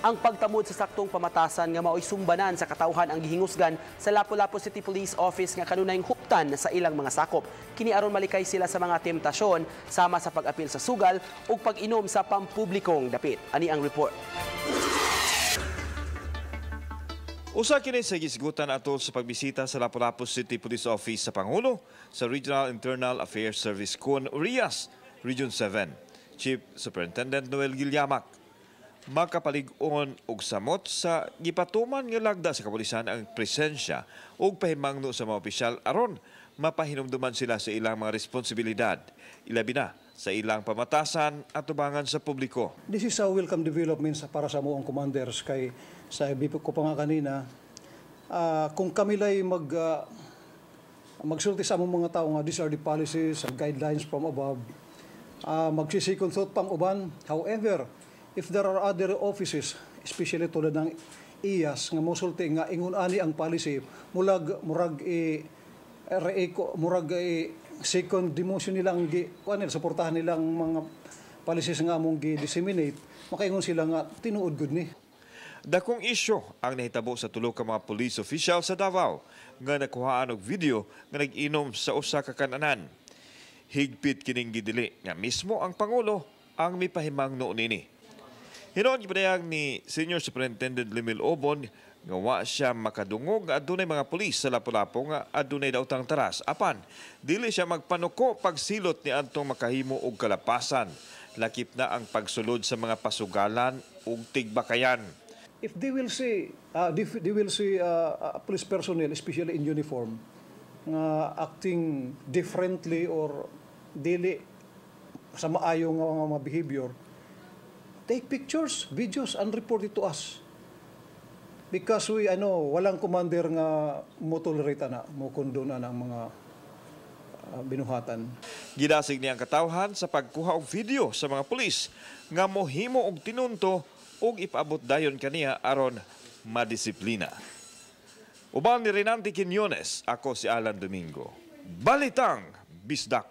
Ang pagtamod sa saktong pamatasan nga maoy sumbanan sa katawhan ang gihingusgan sa Lapu-Lapu City Police Office nga kanunayng huptan sa ilang mga sakop. Kini aron malikay sila sa mga temptasyon sama sa pag-apil sa sugal ug pag-inom sa pampublikong dapit. Ani ang report. Usa kini sa gisgutan atol sa pagbisita sa Lapu-Lapu City Police Office sa Pangulo sa Regional Internal Affairs Service kon RIAS Region 7, Chief Superintendent Noel Gilyamak. Makapalig-on og samot sa gipatuman nga lagda sa kapulisan ang presensya ug pahimangno sa mga opisyal aron mapahinumduman sila sa ilang mga responsibilidad, ilabi na sa ilang pamatasan at tubangan sa publiko. This is a welcome development para sa among commanders kay sa ko pa nga kanina, kung kami lay magsulti sa among mga tao nga these are the policies and guidelines from above, magsi-second thought pang uban. However, if there are other offices, especially tulad ng IAS, nga mosulti nga ingon ani ang policy, mulag murag i re murag i second demotion nilang gi kuan nila, suportahan nilang mga policies nga among gi-disseminate, makaingon sila nga tinuod gud ni. Dakong isyu ang nahitabo sa tulo ka mga police official sa Davao nga nakuhaan og video nga nag-inom sa usa ka kananan. Higpit kining gidili nga mismo ang Pangulo ang mipahimangno nini. Hinuon gipadayag ni Senior Superintendent Limil Obon nga wa siya makadungog nga adunay mga pulis sa Lapu-Lapu nga adunay daotang taras. Apan, dili siya magpanuko pagsilot ni adtong makahimo og kalapasan. Lakip na ang pagsulod sa mga pasugalan ug tigbakayan. If they will see if they will see police personnel, especially in uniform, nga acting differently or dili sa maayo nga mga behavior, take pictures, videos, and report it to us. Because we, ano, walang commander nga mo tolerate na, mo condone na ang mga binuhatan. Gidasig niya ang katawhan sa pagkuha og video sa mga pulis nga mohimo og tinunto ug ipaabot dayon kaniya aron madisiplina. Uban ni Renante Quiñones, ako si Alan Domingo. Balitang Bisdak.